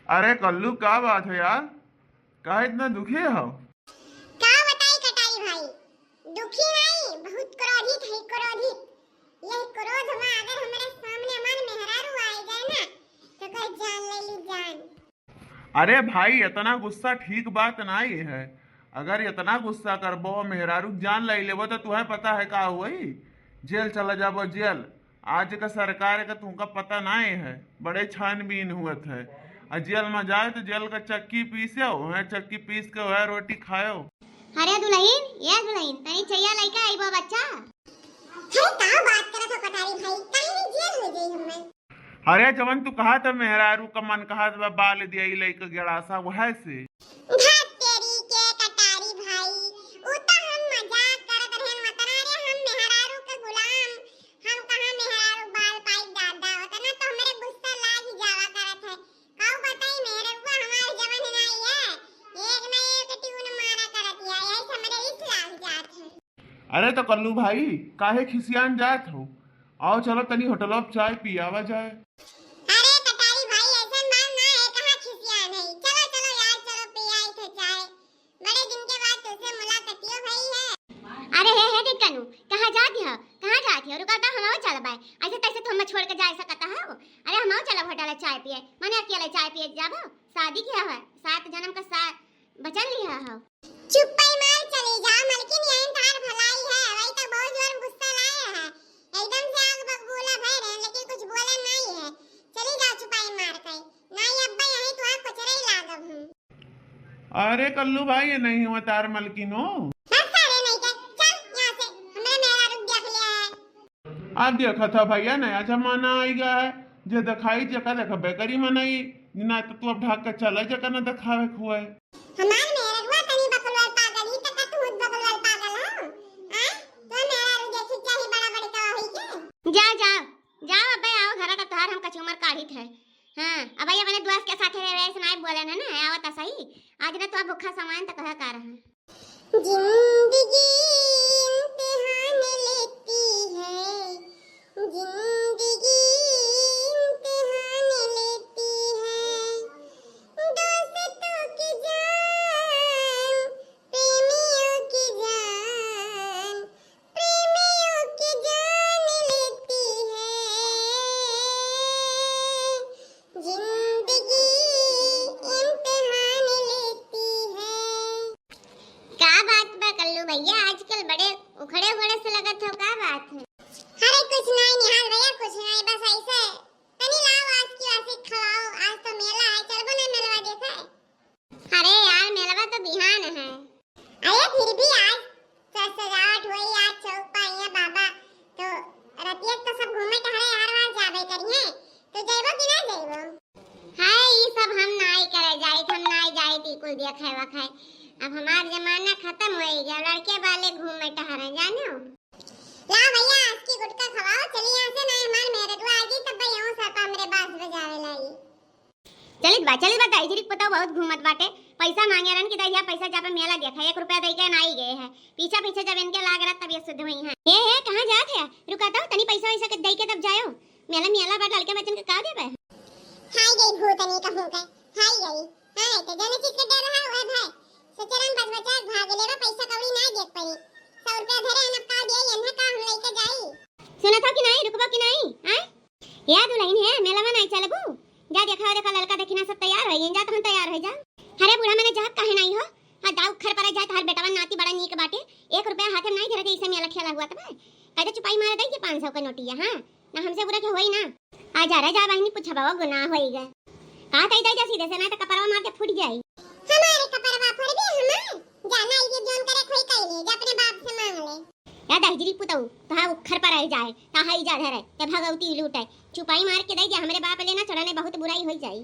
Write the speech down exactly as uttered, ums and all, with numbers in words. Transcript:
अरे कल्लू, का बात है यार, काहे इतना दुखी हो? का बताई कटारी भाई, दुखी नहीं, बहुत क्रोधित है, क्रोधित। यह क्रोध में अगर हमारे सामने हमार मेहरारू आए गए ना, तो कहे, "जान ले ली, जान।" अरे भाई, इतना गुस्सा ठीक बात नहीं है। अगर इतना गुस्सा करबो, मेहरारू के जान ले लेबो, तो तुहे पता है का होई? जेल चला जाबो, जेल। आज का सरकार का तुमका पता नहीं है, बड़े छानबीन हुअत है। आ जेल में जाए तो जेल का चक्की पीसे, वह चक्की पीस के वह रोटी खायो। अरे दुलहिन, ए दुलहिन, तनी चइया लइके आइबो बच्चा। अरे का बात करत हो कटारी भाई, काहे नहीं जेल हो जाई हमें? अरे जवन तू कहत ह मेहरारू का मन कहत बा बाल दिया ई लइके गड़ासा, वह से। भाग तेरी के कटारी भाई, उ तो हम मजाक करत रहन, वतना रे हम मेहरारू के गुलाम, हम कहाँ मेहरारू बाल पाई दादा, वतना तो हमरे गुस्सा लाग ही जावा करत है। काऊ बताई मेहररुआ हमार जवन नाई है, एक ना एक ट्यून मारा करत है, यही से हमरे रिस लाग जात है। अरे तो कल्लू भाई, काहे खिसियान जात हो? आओ चलो तनी होटल में चाय पियावा जाए। अरे कटारी भाई, ऐसन बात ना है, कहाँ खिसियान है? चलो चलो यार, चलो पियाई थे चाय, बड़े दिन के बाद तुझसे मुलाकातियो भई है। अरे हे हे टिकनू, कहाँ जात हो? कहाँ जात हो? रुका तो हमहू चलबे। ऐसे तैसे तो हम छोड़ के जा सकता हो? अरे हमहू चलब होटल चाय पिए, मने अकेले चाय पिए जाबो? शादी किया है, सात जन्म का साथ वचन लिहा हो। चुप्पई मार चली जा, मलकिन यही तार भलाई है, वही तो बहुत जोर गुस्सा लाए है। एकदम से आग बबूला भय रहे, लेकिन कुछ बोले नहीं है। चली जाओ चुपाई मार के, नहीं अब्बा यही तुहार कोचरे ही लागब हूँ। अरे कल्लू भाई, ये नहीं हुआ तार मलकिन हो। बस सारे नहीं के, चल यहाँ से, हमरे मेहरारू देख लिया है। अब देखत ह भैया, नया जमाना आइगा है, जे देखाई जेका देखबे करी मनई, ना तो तू अब ढाक के चले जेका ना देखावे खुए। हमार मेहररुआ तनी बकलवाल पागल ही, त का तू बकलवाल पागल हो? आय? तो मेहरारू देखी चाही बड़ा बड़का होई के? जा, जा, जाओ अबे आओ घरा का तोहार हम कचूमर काढ़ित है। हाँ, अब ये अपने दोस्त के साथे रहे, ऐसे नाई बोले ना, ना, आवत सही। आज ना तो अब भूखा सामान त कहा का रहा। जिंदगी इम्तिहान लेती है, जिंदगी इम्तिहान लेती है, दोस्तों की जान, प्रेमियों की जान, प्रेमियों की जान लेती है, जिंदगी इम्तिहान लेती है। का बात बा कल्लू भैया, आजकल बड़े उखड़े उखड़े से लगत हो, का बात है? अरे कुछ नहीं निहाल भैया, कुछ नहीं, बस ऐसे। तनी लाओ आज की वासी खवाओ, आज तो मेला है, चलबो ना मेलवा देखे? अरे यार, मेलवा तो बिहान है। अरे फिर भी आज स-, सजावट हुई, आज चौक पर आई है बाबा, तो रतिया तो सब घूमे टहरे हर बार जाबे करिए, तो जइबो कि ना जइबो? हाय, ई सब हम नाई करे जाइत, हम नाई जाइत, ई कुल देखे वखे। अब हमार जमाना खत्म होई गया, लड़के वाले घूमे टहरे, जानो। ला भैया, आज की गुटखा खवाओ, चली यहाँ से, ना हमार मेहररुआ आ गई, तब भाई यहाँ सब हमरे बांस बजावे लागी। चलित बा, चलित बा, दाई जी के पतोह बहुत घूमत बाटे, पैसा मांगे रहन कि दहिया पैसा जा पे मेला देखा, एक रुपया दई के नाई गए है, पीछा पीछे जब इनके लाग रहा तब ये शुद्ध हुई हैं। ए हे, कहाँ जात है? रुका तो, तनी पैसा वैसा के दई के तब जायो। मेला, मेला बा, लड़के बच्चन के का देबे? हाय गई भूतनी कहूँ के, हाय गई। हाँ, तो जौन चीज के डर रहा, वह भाई। सचरन बच बचा भाग लेबा, पैसा कौड़ी ना देख पड़ी। सौ रुपया धरे हैं, अब का दिए, यन्हा का हम लेके जाई? सुनत हो कि नहीं, रुकबो कि नहीं, आय? या दुलहिन है, मेलवा नहीं चलबू? जा देखा, देखा, ललका दखिना सब तैयार है, जा तहन तैयार है जा। अरे बूढ़ा मने जात काहे नहीं हो? हाँ, दाऊ घर पर जाए, तहार बेटवा नाती बड़ा नीक बाटे, एक रुपया हाथे में नहीं धरे दे, इसे मेला ठेला हुआ तब। कदे चुपाई मार दे के पाँच सौ का नोटिया, हाँ? ना हमसे बुरा के होई ना। आ जा रे, जा बहिनी, पूछबा, वो गुनाह होई गए। का कही दे जा सीधे से, ना तो कपरवा मार के फूट जाई। हमारे कपरवा फोड़ दे हमार। जाना ये जोन करे खोई कई ले, जा अपने बाप से मांग ले। या दहिजरी पुतऊ, तहा उखर पर रह जाए, तहा इजा धरे, ते भगवती लूटे। चुपाई मार के दे जा, हमरे बाप ले ना चढ़ने, बहुत बुराई होई जाई।